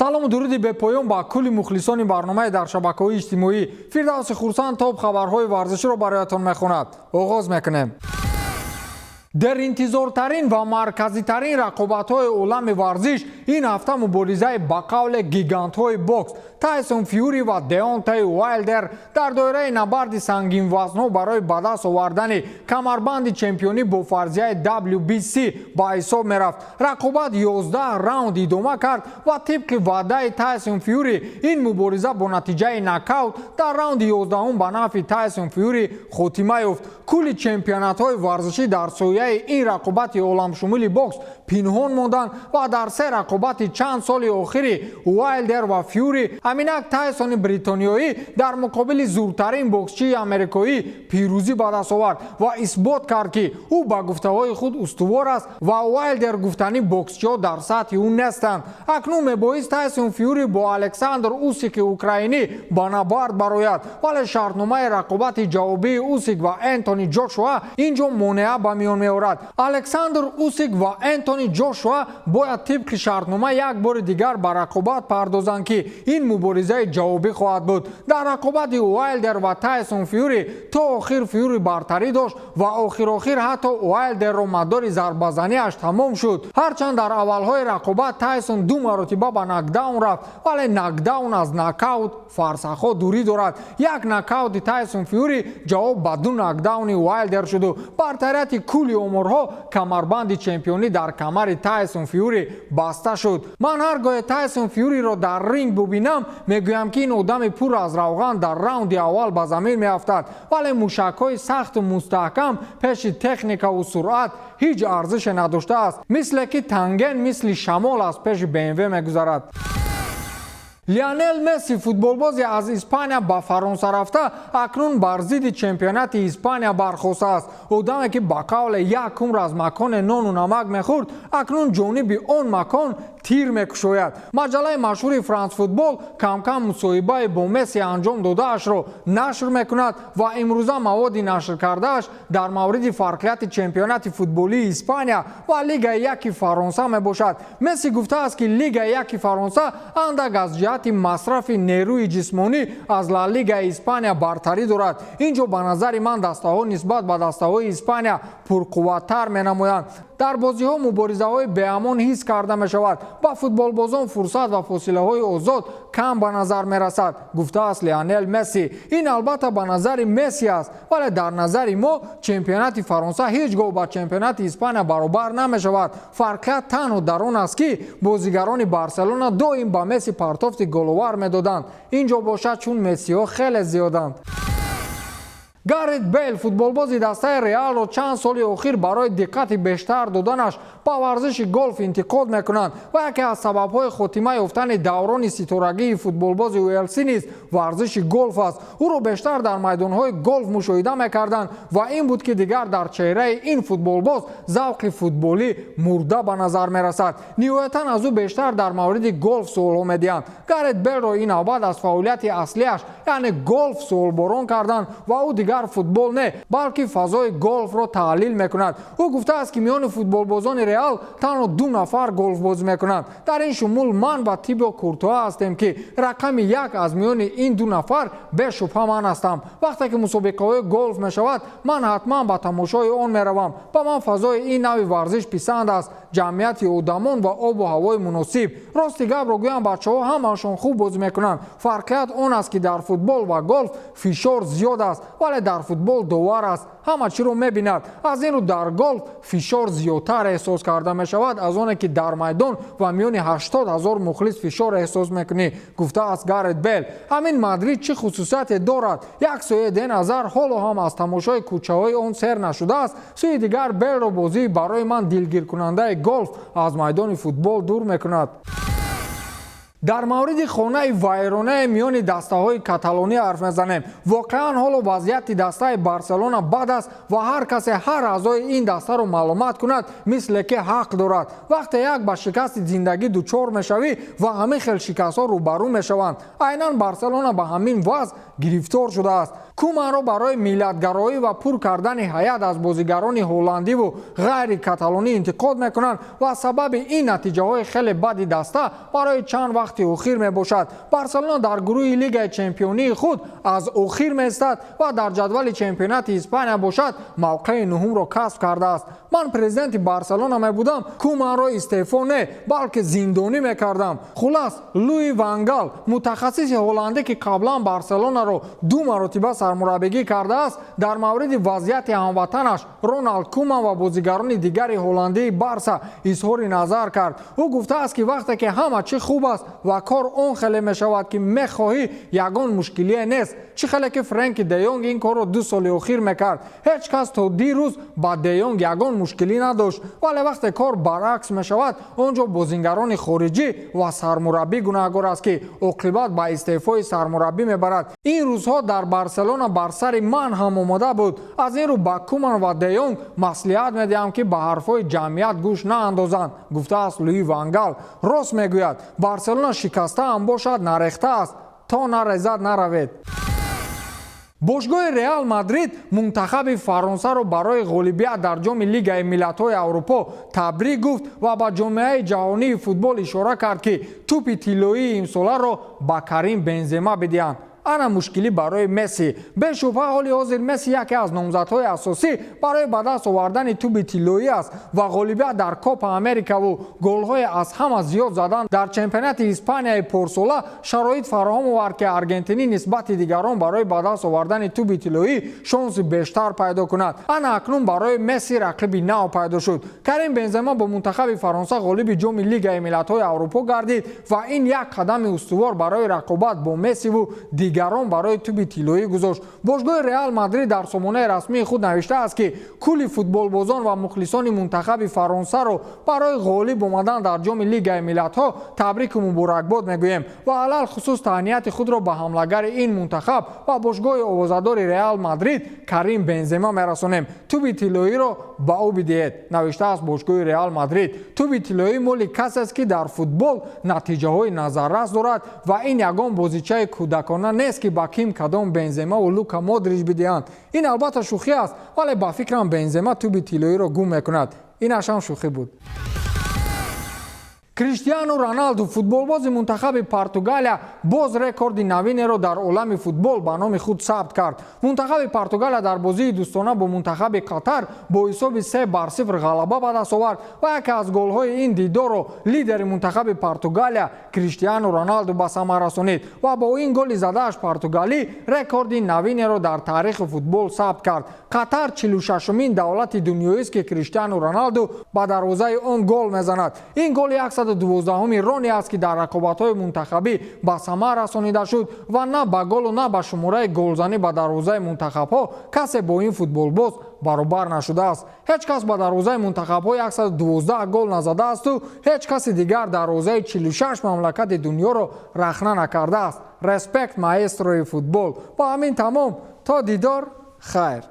Салому дуруди бепоён ба кулли мухлисони барномаи дар шабакаҳои иҷтимоӣ. Фирдавси Хурсанд топ хабарҳои варзиширо бароятон мехонад. Оғоз мекунем. Дар интизортарин ва марказитарин рақобатҳои олами варзиш ин ҳафта муборизаи ба қавле гигантҳои бокс Тайсон Фюри ва Деонтей Уайлдер дар доираи набарди сангинвазнҳо барои ба даст овардани камарбанди чемпионӣ бо фарзияи WBC ба ҳисоб мерафт. Рақобат 11 раунд идома кард ва тибқи ваъдаи Тайсон Фюри ин мубориза бо натиҷаи нокаут дар раунди 11 ба нафъи Тайсон Фюри хотима ёфт. Кулли чемпионатҳои варзишӣ дар сояи ин рақобати оламшумули бокс пинҳон монданд ва дар се рақобати чанд соли охири Уайлдер ва Фюри ҳаминак Тайсони бритониёӣ дар муқобили зуртарин боксчии америкоӣ пирӯзӣ ба даст овард ва исбот кард, ки ӯ ба гуфтаҳои худ устувор аст ва Уайлдер гуфтанӣ боксчиҳо дар сатҳи ӯ нестанд. Акнун мебоист Тайсон Фюри бо Александр Усики украинӣ ба набард барояд, вале шартномаи рақобати ҷавобии Усик ва Энтони Ҷошуа ин ҷо монеа ба миён меорад. Александр Усик ва Энтони Ҷошуа бояд тибқи шартнома як бори дигар ба рақобат пардозанд, ки ин муборизаи ҷавобӣ хоҳад буд. Дар рақобати Уайлдер ва Тайсон Фюри то охир Фюри бартарӣ дошт ва охир-охир ҳатто Уайлдерро мадори зарбазаниаш тамом шуд. Ҳарчанд дар аввалҳои рақобат Тайсон ду маротиба ба нокдаун рафт, вале нокдаун аз нокаут фарсахҳо дурӣ дорад. Як нокаути Тайсон Фюри ҷавоб ба ду нокдауни Уайлдер шуду бартарияти кулли оморҳо камарбанди чемпионӣ дар камари Тайсон Фюри баста шуд. Ман ҳар гоҳе Тайсон Фюриро дар ринг бубинам, мегӯям, ки ин одами пур аз равған дар раунди аввал ба замин меафтад, вале мушакҳои сахту мустаҳкам пеши техникаву суръат ҳеҷ арзише надоштааст, мисле ки Танген мисли шамол аз пеши БМВ мегузарад. Лионел Месси, футболбозе аз Испания ба Фаронса рафта, акнун бар зидди чемпионати Испания бархостааст. Одаме, ки ба қавле як умр аз маконе нону намак мехӯрд, акнун ҷониби он макон тир мекушояд. Маҷаллаи машҳури Франс Футбол камкам мусоҳибаи бо Месси анҷом додаашро нашр мекунад ва имрӯза маводи нашр кардааш дар мавриди фарқияти чемпионати футболии Испания ва Лигаи яки Фаронса мебошад. Месси гуфтааст, ки Лигаи яки Фаронса андак аз ҷиҳати масрафи нерӯи ҷисмонӣ аз Ла Лигаи Испания бартарӣ дорад. Ин ҷо ба назари ман дастаҳо нисбат ба дастаҳои Испания пурқувваттар менамоянд. Дар бозиҳо муборизаҳои беамон ҳис карда мешавад, ба футболбозон фурсат ва фосилаҳои озод кам ба назар мерасад, гуфтааст Лионел Месси. Ин албатта ба назари Месси аст, вале дар назари мо чемпионати Фаронса ҳеҷ гоҳ ба чемпионати Испания баробар намешавад. Фарқият танҳо дар он аст, ки бозигарони Барселона доим ба Месси партофти головар медоданд. Ин ҷо бошад, чун Мессиҳо хеле зиёданд. Гарет Бейл, футболбози дастаи Реалро чанд соли охир барои диққати бештар доданаш ба варзиши голф интиқод мекунанд ва яке аз сабабҳои хотима ёфтани даврони ситорагии футболбози уэлсӣ низ варзиши голф аст. Ӯро бештар дар майдонҳои голф мушоҳида мекарданд ва ин буд, ки дигар дар чеҳраи ин футболбоз завқи футболӣ мурда ба назар мерасад. Ниҳоятан аз ӯ бештар дар мавриди голф суолҳо медиҳанд. Гарет Белро ин навбат аз фаъолияти аслиаш, яъне голф, суолборон карданд ва ӯ дигар футбол не, балки фазои голфро таҳлил мекунад. Ӯ гуфтааст, ки миёни футболбозони Реал танҳо ду нафар голфбозӣ мекунанд. Дар ин шумул ман ва Тибо Куртуа ҳастем, ки рақами як аз миёни ин ду нафар бешубҳа ман ҳастам. Вақте ки мусобиқаҳои голф мешавад, ман ҳатман ба тамошои он меравам. Ба ман фазои ин нави варзиш писанд аст: ҷамъияти одамон ва обу ҳавои муносиб. Рости гапро гӯям, бачаҳо ҳамаашон хуб бозӣ мекунанд. Фарқият он аст, ки дар футбол ва голф фишор зиёд аст, вале дар футбол довар аст, ҳама чиро мебинад. Аз ин рӯ дар голф фишор зиёдтар эҳсос карда мешавад аз оне ки дар майдон ва миёни 80 000 мухлис фишор эҳсос мекунӣ, гуфтааст Гарет Бел. Ҳамин Мадрид чӣ хусусияте дорад? Як сӯи Эден Азар ҳоло ҳам аз тамошои кӯчаҳои он сер нашудааст, сӯи дигар Белро бозии барои ман дилгиркунандаи голф аз майдони футбол дур мекунад. Дар мавриди хонаи вайронае миёни дастаҳои каталонӣ ҳарф мезанем. Воқеан ҳоло вазъияти дастаи Барселона бад аст ва ҳар касе ҳар аъзои ин дастаро маълумат кунад, мисле ки ҳақ дорад. Вақте як ба шикасти зиндагӣ дучор мешавӣ ва ҳамин хел шикастҳо рӯбарӯ мешаванд, айнан Барселона ба ҳамин вазъ гирифтор шудааст. Куманро барои миллатгароӣ ва пур кардани ҳайат аз бозигарони ҳолландиву ғайри каталонӣ интиқод мекунанд ва сабаби ин натиҷаҳои хеле бади даста барои чанд вақти вақти охир мебошад. Барселона дар гурӯҳи Лигаи чемпионии худ аз охир меистад ва дар ҷадвали чемпионати Испания бошад, мавқеи нуҳумро касб кардааст. Ман президенти Барселона мебудам, Куманро истеъфо не, балки зиндонӣ мекардам. Хулас, Луи ван Гал, мутахассиси ҳолландӣ, ки қаблан Барселонаро ду маротиба сармураббигӣ кардааст, дар мавриди вазъияти ҳамватанаш Роналд Куман ва бозигарони дигари ҳолландии Барса изҳори назар кард. Ӯ гуфтааст, ки вақте ки ҳама чӣ хуб аст ва кор он хеле мешавад, ки мехоҳӣ, ягон мушкилие нест. Чӣ хеле ки Френки де Йонг ин корро 2 соли охир мекард, ҳеҷ кас то дирӯз ба де Йонг ягон мушкилӣ надошт. Вале вақте кор баръакс мешавад, он ҷо бозингарони хориҷӣ ва сармураббӣ гунаҳгор аст, ки оқибат ба истеъфои сармураббӣ мебарад. Ин рӯзҳо дар Барселона бар сари ман ҳам омода буд. Аз ин рӯ ба Куман ва де Йонг маслиҳат медиҳам, ки ба ҳарфҳои ҷамъият гӯш наандозанд, гуфтааст Луи ван Гал. Рост мегӯяд, Барселона шикастаам бошад, нарехта аст. То нарезад, наравед. Бошгоҳи Реал Мадрид мунтахаби Фаронсаро барои ғолибият дар ҷоми Лигаи миллатҳои Аврупо табрик гуфт ва ба ҷомеаи ҷаҳонии футбол ишора кард, ки тӯпи тиллоии имсоларо ба Карим Бензема бидиҳанд. Ана мушкилӣ барои Месси. Бешубҳа, ҳоли ҳозир Месси яке аз номзадҳои асосӣ барои ба даст овардани тӯби тиллоӣ аст ва ғолибият дар Копа Америкаву голҳои аз ҳама зиёд задан дар чемпионати Испанияи порсола шароит фароҳам овард, ки аргентинӣ нисбати дигарон барои ба даст овардани тӯби тиллоӣ шонси бештар пайдо кунад. Ана акнун барои Месси рақиби нав пайдо шуд. Карим Бензема бо мунтахаби Фаронса ғолиби ҷоми Лигаи миллатҳои Аврупо гардид ва ин як қадами устувор барои рақобат бо Мессиву дигарон барои тӯби тиллоӣ гузошт. Бошгоҳи Реал Мадрид дар сомонаи расмии худ навиштааст, ки кулли футболбозон ва мухлисони мунтахаби Фаронсаро барои ғолиб омадан дар ҷоми Лигаи миллатҳо табрику муборакбод мегӯем ва алалхусус таҳнияти худро ба ҳамлагари ин мунтахаб ва бошгоҳи овозадори Реал Мадрид Карим Бензема мерасонем. Тӯби тиллоиро ба ӯ бидиҳед, навиштааст бошгоҳи Реал Мадрид. Тӯби тиллоӣ моли касест, ки дар футбол натиҷаҳои назаррас дорад, ва ин ягон бозичаи кӯдакона нест, ки ба ким кадом Бенземаву Лука Модрич бидиҳанд. Ин албатта шӯхӣ аст, вале ба фикрам, Бензема тӯби тиллоиро гум мекунад. Инашам шӯхӣ буд. Криштиану Роналду, футболбози мунтахаби Португалия, боз рекорди навинеро дар олами футбол ба номи худ сабт кард. Мунтахаби Португалия дар бозии дӯстона бо мунтахаби Қатар бо ҳисоби 3-0 ғалаба ба даст овард ва яке аз голҳои ин дидорро лидери мунтахаби Португалия Криштиану Роналду ба самар расонид ва бо ин голи задааш португалӣ рекорди навинеро дар таърихи футбол сабт кард. Қатар 46-умин давлати дунёист, ки Криштиану Роналду ба дарвозаи он гол мезанад. Ин голи 112-уми Рони аст, ки дар рақобатҳои мунтахабӣ ба самар расонида шуд, ва на ба голу, на ба шумораи голзанӣ ба дарвозаи мунтахабҳо касе бо ин футболбоз баробар нашудааст. Ҳеҷ кас ба дарвозаи мунтахабҳо 112 гол назадаасту ҳеҷ каси дигар дарвозаи 46 мамлакати дунёро рахна накардааст. Респект, маэстрои футбол! Бо ҳамин тамом. То дидор, хайр.